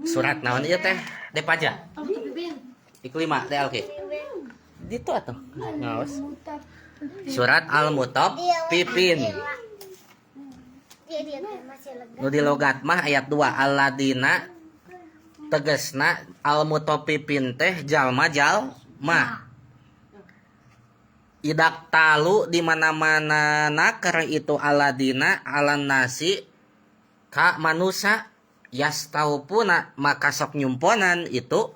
Surat naon ieu teh? Depaja. Iklima DLK. Ditu atuh. Ngaos. Surat Al-Mutaffifin. Nu di logat mah ayat 2 alladina tegesna al-mutaffifin teh jalma jalma. Idak talu di mana-mana naker itu aladina alan nasi ka manusa yastaupuna maka sok nyumponan itu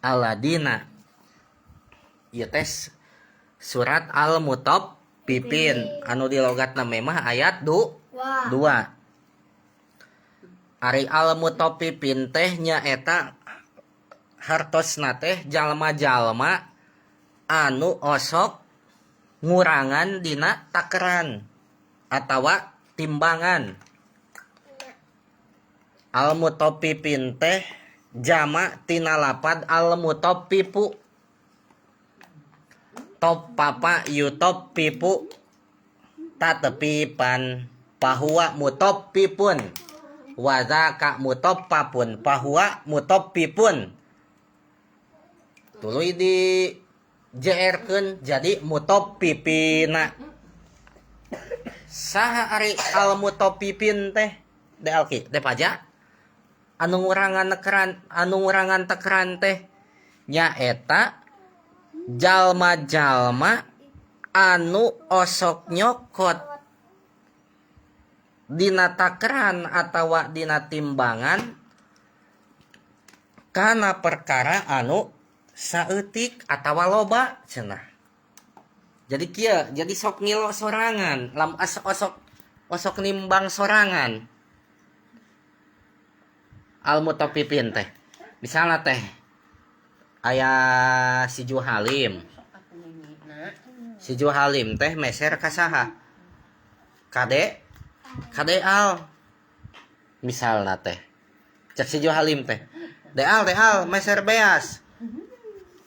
aladina. Ieu teh surat Al-Mutaffifin anu di logatna memah ayat 2. Ari Al-Mutaffifin teh nyaeta hartosna teh jalma-jalma anu osok ngurangan dina takeran atawa timbangan. Al-mutaffifin teh jama tina lapad al-mutaffifu. Toppapa yutaffifu tatepipan pahuwa mutaffifun wa zaka mutaffafun pahuwa mutaffifun. Tuluy di JR-keun jadi mutaffifina. Saha ari al-mutaffifin teh? DLK, Depaja. Anu ngurangan nekeran, anu ngurangan tekeran teh nyaeta jalma-jalma anu osok nyokot dina takeran atawa dina timbangan kana perkara anu saeutik atawa loba cenah. Jadi kieu, jadi sok ngilo sorangan, lam osok osok nimbang sorangan. Al-mutaffifin teh. Misalnya teh aya si Juhalim. Si Juhalim teh meser ka saha? Kade Kade Al. Misalna teh. Cek si Juhalim teh. Deal deal meser beas.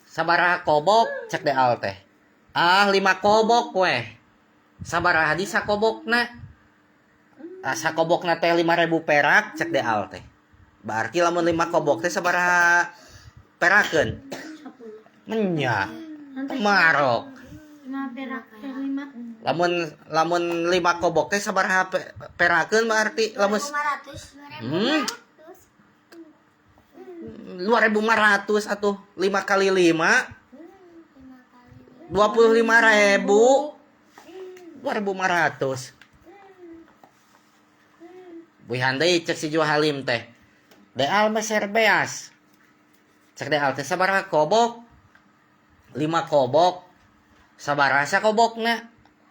Sabaraha kobok cek deal teh. Ah 5 kobok weh. Sabaraha di sakobokna? Ah, sakobokna teh 5.000 perak cek deal teh. Berarti lamun 5 kobok teh sabaraha perakeun? Menya. Marok. 5 perak per 5. Lamun lamun 5 kobok teh sabaraha perakeun berarti lamun 500. 2.500 atuh 5 kali 5 25.000. 2.500. Buihan deui cek si Juhalim teh. Deal meser beas. Cek deal teh sabaraha kobok? 5 kobok. Sabaraha sakobokna?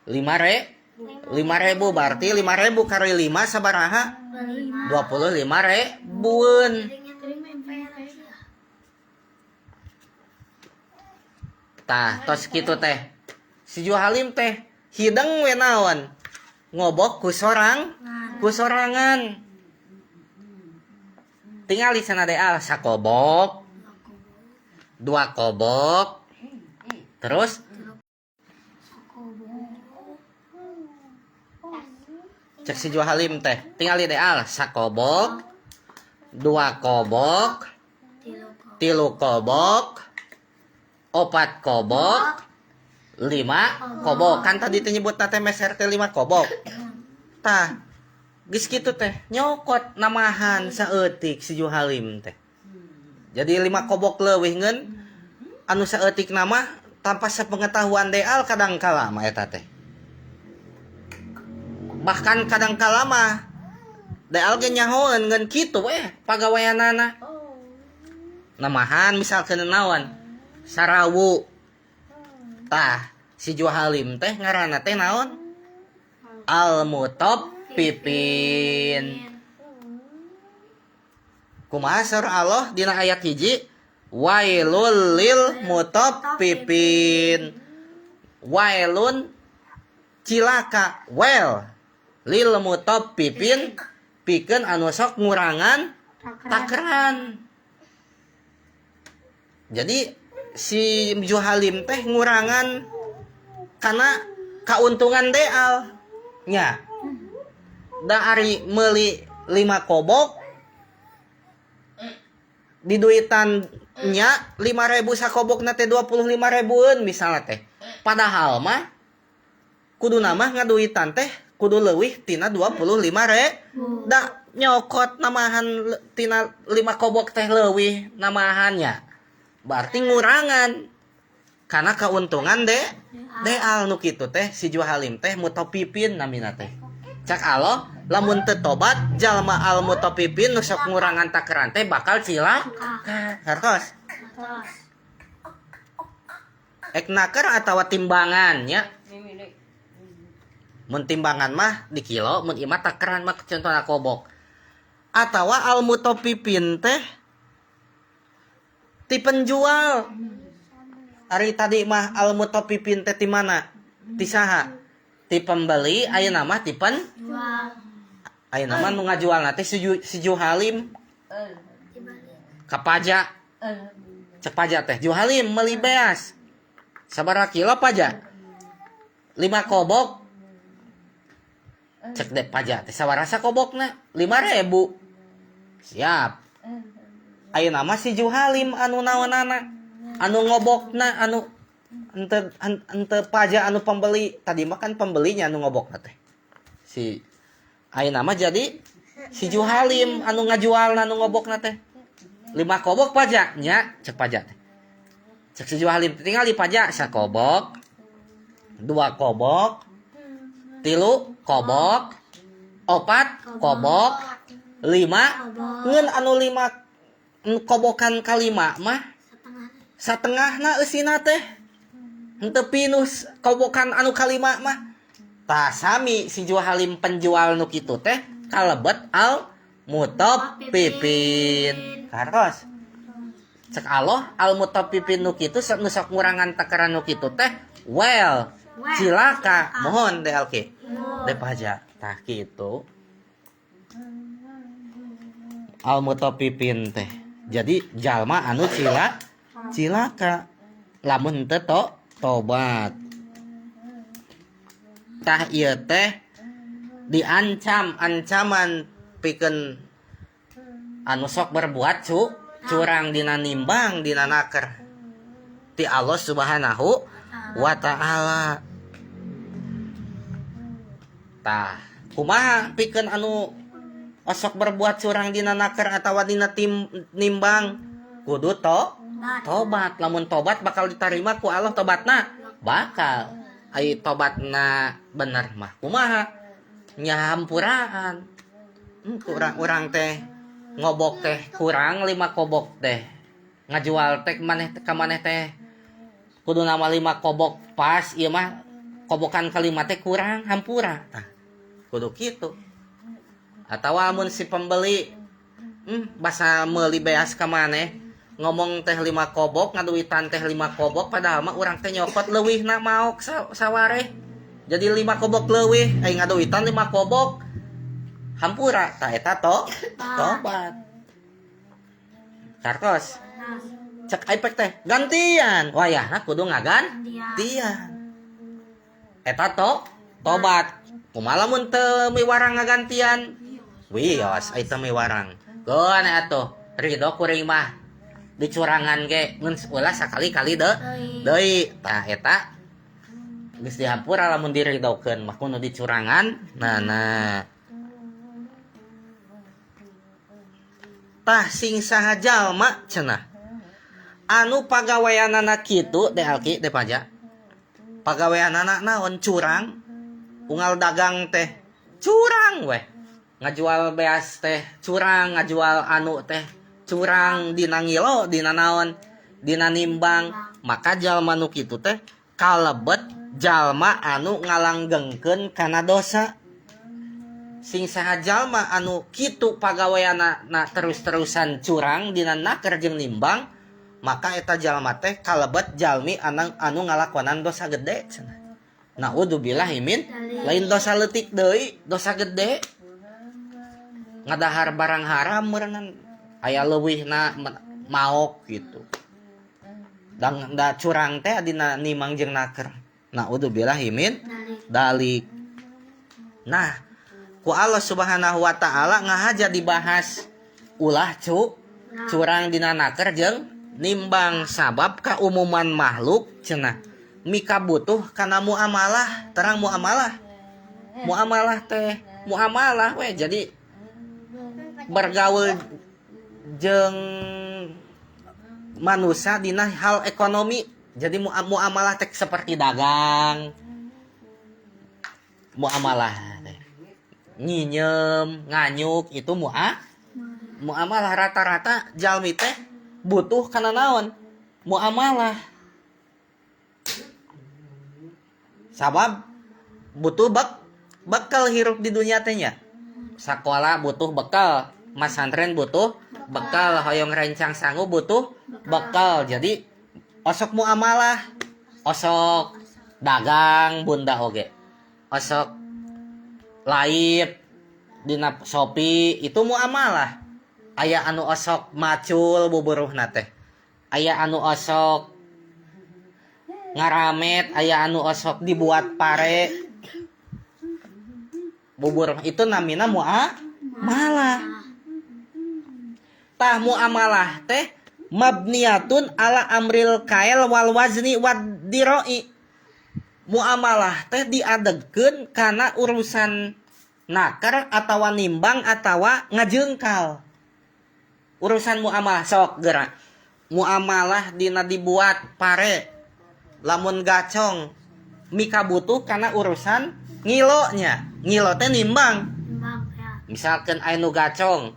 5 5.000 berarti 5.000 kali 5 sabaraha? 25 ribuan. Tah, tos kitu teh. Si Juhalim teh hideng we naon? Ngobok ku sorang, ku sorangan. Tingali cenah deal sakobok, 2 kobok. Terus cek si Juhalim teh, tingali deal sakobok, 2 kobok, 3 kobok, 4 kobok, 5 kobok. Kan tadi teh nyebut teh meser teh 5 kobok. Tah, geus kitu teh nyokot namahan saeutik si Juhalim teh. Jadi 5 kobok leuwih ngeun anu saeutik nama tanpa sepengetahuan deal kadang kala mah eta teh. Bahkan kadang kala mah deal ge nyahoeun ngeun kitu we pagaweanana. Namahan misalkeun naon? Sarawu. Tah, si Juhalim teh ngaranna teh naon? Al-Mutaffifin. Kumaha saur Allah dina ayat 1? Wailul lil mutaffifin. Wailun cilaka, well lil mutaffifin pikeun anu sok ngurangan takeran. Jadi si Juhalim teh ngurangan karena kauntungan deal nya. Da ari meuli 5 kobok Diduitan nya 5.000 sakobokna teh 25 ribuan misalnya teh. Padahal mah kuduna mah ngaduitan teh kudu leuwih tina 25 re. Da nyokot namahan tina 5 kobok teh leuwih namahannya. Berarti ngurangan karena keuntungan de deal nu kitu teh si Ju Halim teh mutafifin namina teh. Cak Allah lamun teu tobat jalma al mutafifin nu sok ngurangan takeran teh bakal cilaka. Hartos. Ek naker atawa timbangan nya. Mun timbangan mah di kilo, mun ieu mah takeran mah contohna kobok. Atawa al mutafifin teh ti penjual. Ari tadi mah al mutafifin teh ti mana? Ti saha? Ti pembeli, ayeuna mah ti penjual. Ayeuna mah nu ngajualna teh si Ju Halim. Ka paja. Cek paja teh Ju Halim meuli beas. Sabaraha kilo paja? 5 kobok. Cek deh paja teh sabaraha sakobokna? 5.000. Siap. Ayeuna mah si Ju Halim anu naonana? Anu ngobokna anu ente paja anu pembeli. Tadi mah kan pembelinya anu ngobokna teh. Si ayeuna mah jadi si Ju Halim anu ngajualna anu ngobokna teh. 5 kobok paja nya cek paja teh. Cek si Ju Halim tingali paja sakobok, 2 kobok, 3 kobok, 4 kobok, 5 ngeun anu 5 kobokan kalima mah satengahna eusina teh. Henteu pinus kobokan anu kalima mah. Tah sami si Ju Halim penjual nu kitu teh kalebet al mutaffifin. Kartos. Cek Allah al mutaffifin nu kitu nu sok ngurangan takaran nu kitu teh well cilaka mohon DLK. Depaja tah kitu. Al mutaffifin teh. Jadi jalma anu cilaka lamun teu tobat. Tah ieu teh diancam ancaman pikeun anu sok berbuat curang dina nimbang dina naker ti Allah Subhanahu wa ta'ala. Tah kumaha pikeun anu osok berbuat curang dina naker atawa dina nimbang kudu tobat. Lamun tobat bakal diterima ku Allah tobatna bakal. Ai tobatna bener mah kumaha nyahampuraan. Kurang urang teh ngobok teh kurang 5 kobok teh ngajual teh maneh ka maneh teh kudu nama 5 kobok pas ieu mah kobokan kalima teh kurang hampura. Tah kudu kitu. Atawa amun si pembeli basa meuli beas ka maneh ngomong teh 5 kobok ngaduitan teh 5 kobok padahal mah urang teh nyokot leuwihna maok sawareh jadi 5 kobok leuwih ai ngaduitan 5 kobok hampura. Tah eta tobat. Kartos cek ipek teh gantian wayahna kudu ngagantian eta tobat. Kumaha lamun teu miwarang ngagantian wios ai teu miwarang geun atuh ridho kuring mah dicurangan ge ngeun ulah sakali-kali deui. Tah eta geus dihampura lamun diridokeun mah kudu dicurangan. Nah tah sing saha jalma cenah anu pagaweanana kitu DLK teh paja pagaweanana naon curang unggal dagang teh curang weh ngajual beas teh curang ngajual anu teh curang dina ngilo dina naon dina nimbang. Maka jalma nu kitu teh kalebet jalma anu ngalanggengkeun kana dosa. Sing saha jalma anu kitu pagaweanana terus-terusan curang dina naker jeung nimbang maka eta jalma teh kalebet jalmi anu ngalakonan dosa gede cenah. Naudzubillahi min lain dosa leutik deui dosa gede ngadahar barang haram meureunnan aya leuwihna maok gitu. Dan da curang teh dina nimang jeung naker. Naudzubillahi min dalik. Nah, ku Allah Subhanahu wa ta'ala ngahaja dibahas ulah Curang dina naker jeung nimbang, sabab kaumuman makhluk cenah mika butuh kana muamalah. Terang muamalah, muamalah teh muamalah we, jadi bergaul jeung manusia dina hal ekonomi. Jadi muamalah teh seperti dagang, muamalah teh nyinyem, nganyuk, itu muamalah. Rata-rata jalmi teh butuh kana naon? Muamalah, sabab butuh bekal hirup di dunia teh nya. Sakola butuh bekal, masantren butuh bekal, hoyong rencang sangu butuh bekal. Jadi osok muamalah, osok dagang, bunda oge osok live dina Shopee, itu muamalah. Aya anu osok macul buburuhna teh, aya anu osok ngaramet, aya anu osok dibuat pare bubur, itu namina muamalah. Tah, muamalah teh mabniyatun ala amril kail wal wazni wad diroi. Muamalah teh diadegkeun kana urusan naker atawa nimbang atawa ngajengkal. Urusan muamalah, sok gerak muamalah dina dibuat pare, lamun gacong mika butuh karena urusan ngilonya. Ngilo teh nimbang. Nimbang ya. Misalkan aya nu gacong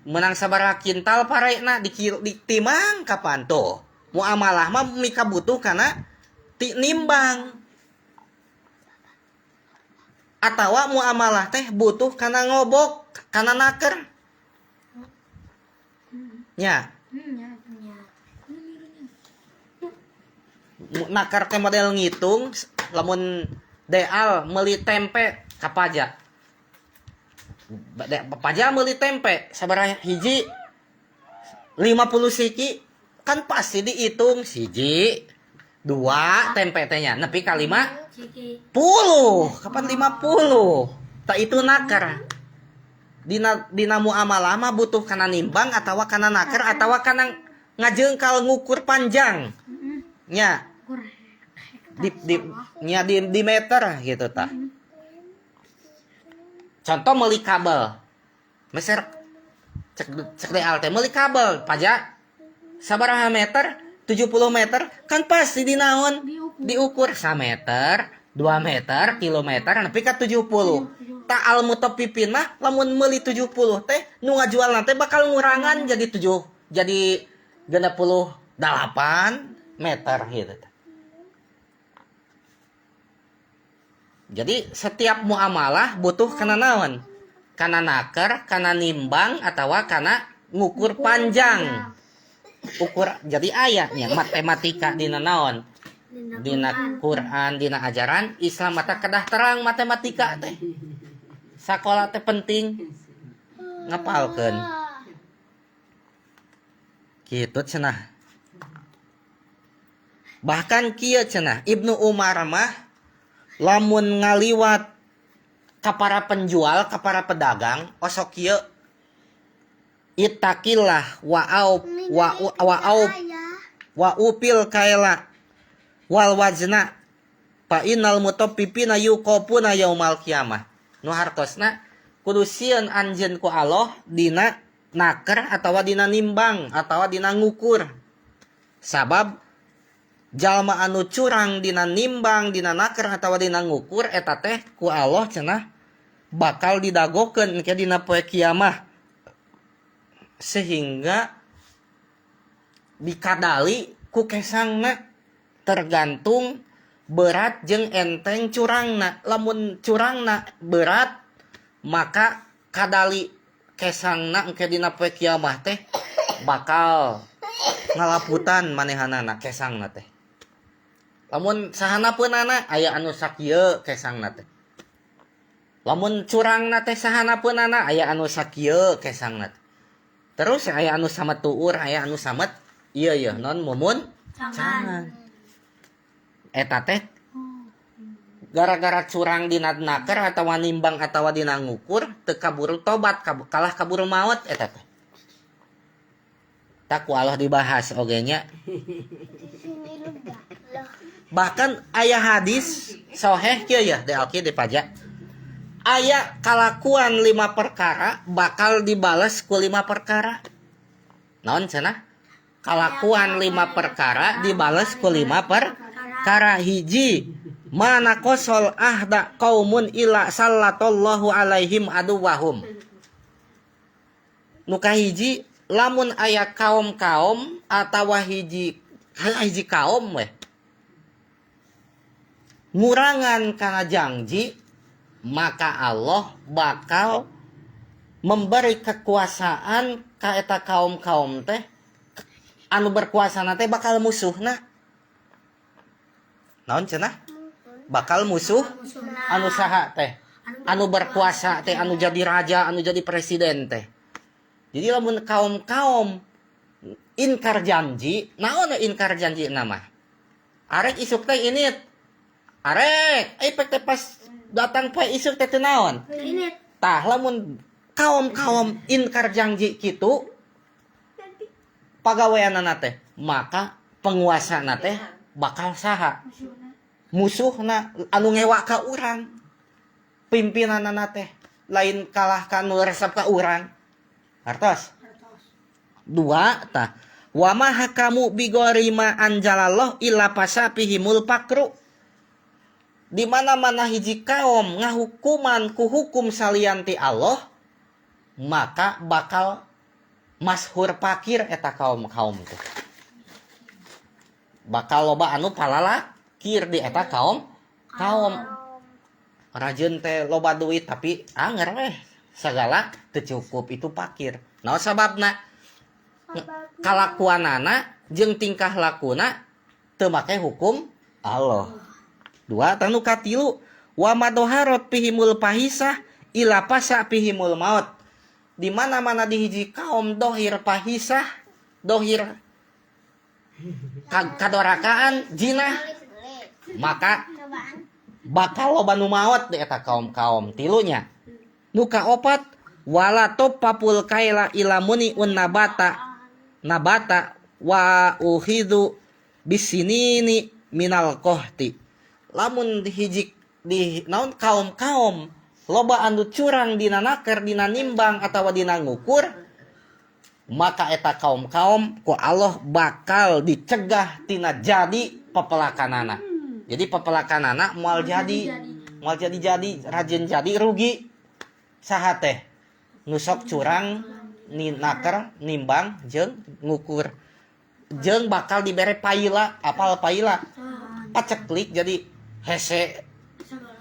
menang sabaraha kintal parena, ditimang kapan tuh. Muamalah mah mika butuh karena ti nimbang, atau muamalah teh butuh karena ngobok, karena naker nya. Ya. Ya. Nakar teh model ngitung. Lamun deal meuli tempe ka paja, paja meuli tempe sabaraha hiji, 50 siki, kan pasti dihitung siji, dua, tempe teh nya nepi ka lima Ciki. puluh. Kapan 50? Tah, itu nakar. Dina dina muamalah mah butuh kana nimbang atau kana naker atau kana ngajengkal, ngukur panjang nya. Kur. Di nya di meter gitu. Tah, contoh meuli kabel meser, cek cek DL teh meuli kabel pajak sabaraha meter, 70 meter, kan pasti di naon? Diukur. Diukur meter, 2 meter, kilometer, nepi ka 70. Tah, al mutaffifin mah lamun meuli 70 teh nu ngajual nanti bakal ngurangan jadi 7, jadi 68 meter gitu. Jadi setiap muamalah butuh kana naon? Kana naker, kana nimbang, atau kana ngukur panjang. Ukur jadi ayatnya matematika dina naon? Dina Quran, dina ajaran Islam mata kedah terang matematika teh. Sakola teh penting ngapalkeun. Gitu cenah. Bahkan kieu cenah, Ibnu Umar mah lamun ngaliwat ka para penjual, ka para pedagang, osok kieu: ittaqillah wa au wa wa au wa aufil kaila wal wazna fa innal mutaffifina yuqafuna yaumal qiyamah. Nu hartosna kudu sieun anjeun ku Allah dina naker atawa dina nimbang atawa dina ngukur, sabab jalma anu curang dina nimbang, dina naker atawa dina ngukur, eta teh ku Allah cenah bakal didagokeun engke dina poe kiamah, sehingga dikadali ku kesangna tergantung berat jeung enteng curangna. Lamun curangna berat, maka kadali kesangna engke dina poe kiamah teh bakal ngalaputan manehanana kesangna teh. Lamun sahanapeunana, aya anu sakieu kesangna teh. Lamun curangna teh sahanapeunana, aya anu sakieu kesangna teh. Terus aya anu samet tuur, aya anu samet iya iya non mumun Cangan. Eta teh gara-gara curang dina naker atawa nimbang atawa dina ngukur, teu kaburu tobat, kalah kaburu maot eta teh. Tak ku Allah dibahas oge nya. Bahkan aya hadis soheh kieu ya, di alki di pajak. Aya kalakuan lima perkara bakal dibales ku lima perkara. Naon cenah? Kalakuan lima perkara dibales ku lima perkara. Hiji, ma naqadhul ahda qaumun illa sallatallahu alaihim aduwahum. Nu kahiji, lamun aya kaum-kaum atawa hiji hiji kaum weh ngurangan kana janji, maka Allah bakal memberi kekuasaan ka eta kaum-kaum teh, anu berkuasa teh bakal musuhna. Naon cenah? Bakal musuh anu saha teh? Anu berkuasa teh, anu jadi raja, anu jadi presiden teh. Jadi lamun kaum-kaum inkar janji, naon inkar janji nama? Arek isuk teh ini, arek, pek teh pas datang poe isuk teh teu naon? Ini. Tah, lamun kaum-kaum inkar janji kitu pagaweanana teh, maka penguasa teh bakal saha? Musuhna, anu ngewa ka urang. Pimpinanana teh lain kalah ka nu resep ka urang. Hartos? Dua tah. Wa ma hakamu bighairi ma anzalallah illa fasya fihimul faqru. Di mana-mana hiji kaum ngahukuman ku hukum salian ti Allah, maka bakal masyhur fakir eta kaum-kaum teh. Bakal loba anu palalakir di eta kaum kaum. Rajin teh loba duit, tapi anger weh segala teu cukup, itu fakir. Naon sababna? Kalakuanana jeung tingkah lakuna teu make hukum Allah. Dua tah. Nu katilu, wa ma dhoharat fihimul fahisah illa fasya fihimul maut. Di mana-mana di hiji kaum dohir fahisah, dohir kadorakaan, jinah, maka bakal loba nu maot di eta kaum-kaum. Tilunya. Nu kaopat, wala thaffaful kaila illa muni'un nabata nabata wa ukhidhu bisinini minal qahti. Lamun di hiji di naon kaum-kaum loba anu curang dina naker, dina nimbang atawa dina ngukur, maka eta kaum-kaum ku Allah bakal dicegah tina jadi pepelakanana. Jadi pepelakanana moal jadi, moal jadi-jadi, rajin jadi rugi. Saha teh nu sok curang ni naker, nimbang jeung ngukur? Jeung bakal dibere paila. Apal paila? Paceklik, jadi hese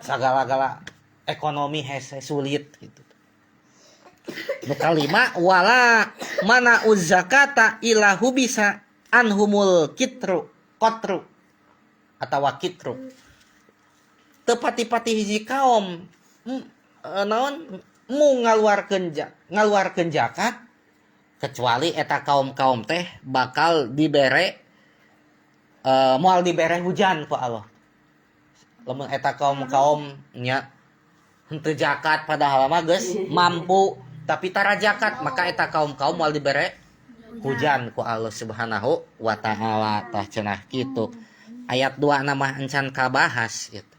sagala-gala, ekonomi hese, sulit gitu. Nu kalima, wala mana'uz zakata illa hubisa anhumul kitru kotru atawa kitru. Teu pati-pati hiji kaum naon mu ngaluarkeun zakat, kecuali eta kaum-kaum teh bakal dibere moal dibere hujan ku Allah. Lamun eta kaum-kaum nya henteu zakat, padahal mah geus mampu tapi tara zakat, maka eta kaum-kaum moal dibere hujan ku Allah Subhanahu wa Ta'ala. Tah cenah kitu. Ayat 2 nama encan kabahas gitu.